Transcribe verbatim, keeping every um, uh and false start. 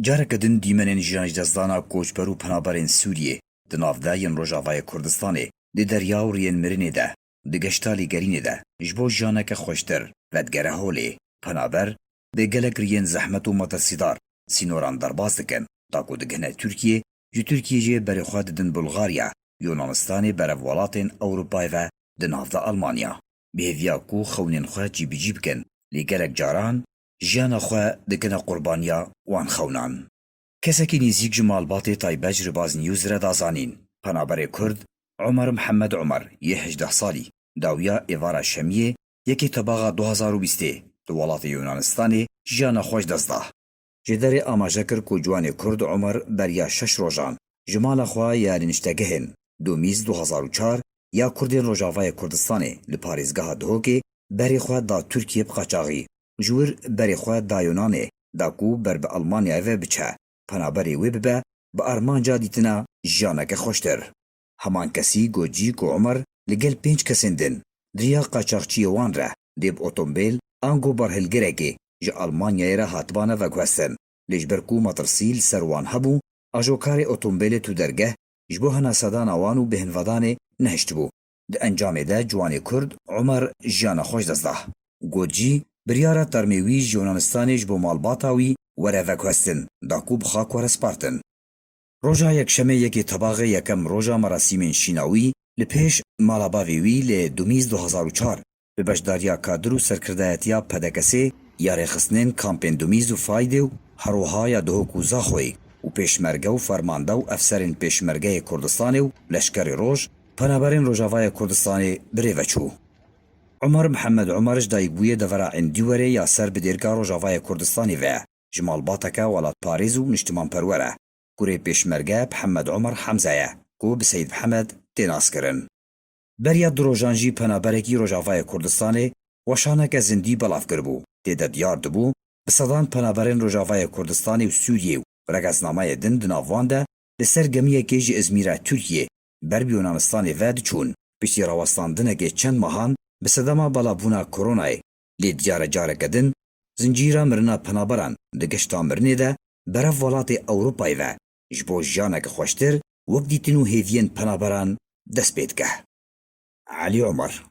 Careke din dîmenên jiyan ji destdana koçber û penaberên Sûriyê di nav de yên Rojavayê Kurdistanê, di derya û riyên mirinê de, di geşta lêgerînê de ji bo jiyaneke xweştir vedigere holê. Penaber bi gelek riyên zehmet û metirsîdar sînoran derbas dikin, da ku digihine Tirkiyê, ji Tirkiyê jî berê xwe didin Bulgarya, Yunanistanê berev welatên Ewropayê ve di nav de Almanya. Bi hêviya ku xewnên xwe cîbicî bikin, lê gelek caran jiyana xwe dikine qurbaniya wan xewnan. Kesekî nêzîk ji malbatê taybet ji Ribaz News re da zanîn, penaberê Kurd Omer Mihemed Omer yê hejdeh salî, dawiya êvara şemiyê yekê tebaxa du hazar û bîstê di welatê Yunanistanê jiyana xwe ji dest da. Ji derê amaje kir ku ciwanê Kurd Omer beriya şeş rojan ji mala xwe ya li niştegehên Domîz du hazar û çar ya Kurdên Rojavayê Kurdistanê li parêzgeha Duhokê berê xwe da Tirkiyê bi qaçaxî. Ji wir berê xwe da Yunanê, da ku ber bi Almanyayê ve biçe, penaberê wê bibe, bi armanca dîtina jiyaneke xweştir. Heman kesî got jî ku Omer li gel pênc kesên din di riya qaçaxçiyê wan re dê bi otombêl ango barhilgirekê ji Almanyayê re hatibane veguhestin. Lê ji ber ku metirsî li ser wan hebû, ajokarê otombêlê tûdergeh ji bo henasedana wan û bêhnvedanê nehiştibû. Di encamê de ciwanê Kurd Omer jiyana xwe ji dest da. Got jî, biryara termê wî ji Yunanistanê ji bo malbata wî were veguhestin, da ku bi xak were spartin. Roja Yekşemê yekê Tebaxê yekem roja merasîmên şîna wî li pêş mala bavê wî li Dumîz du hazar û çar bi beşdariya kadir û serkirdayetiya P D K S'ê ya rêxistinên kampên Dumîz û Faydê û herwiha ya Duhok û Zaxoyê û pêşmerge û fermande û efserên Pêşmergeyê Kurdistanê û Leşkerê Roj, penaberên Rojavayê Kurdistanê bi rê ve çû. Omer Mihemed Omer ji dayikbûyê devera Endîwerê ya ser bi dêrka Rojavayê Kurdistanê ve ye. Ji malbateke welatparêz û niştimanperwer e. Kurê pêşmerge Mihemed Omer Hemze ye, ku bi Seyîd Mihemed tê naskirin. Beriya du rojan jî penaberekî Rojavayê Kurdistanê weşaneke zindî belav kiribû. Tê de diyar dibû, bi sedan penaberên Rojavayê Kurdistanê û Sûriyê û regeznamayê din di nav wan de li ser gemiyekê ji Izmîra Tirkiyê ber bi Yunanistanê ve diçûn. Piştî rawestandinekê çend mehan bi sedema belavbûna koronayê, lê diyar e careke din zincîra mirina penaberan di geşta mirinê de berev welatê Ewropayê ve ji bo jiyaneke xweştir wek dîtin û hêviyên penaberan dest pê dike. Elî Omer.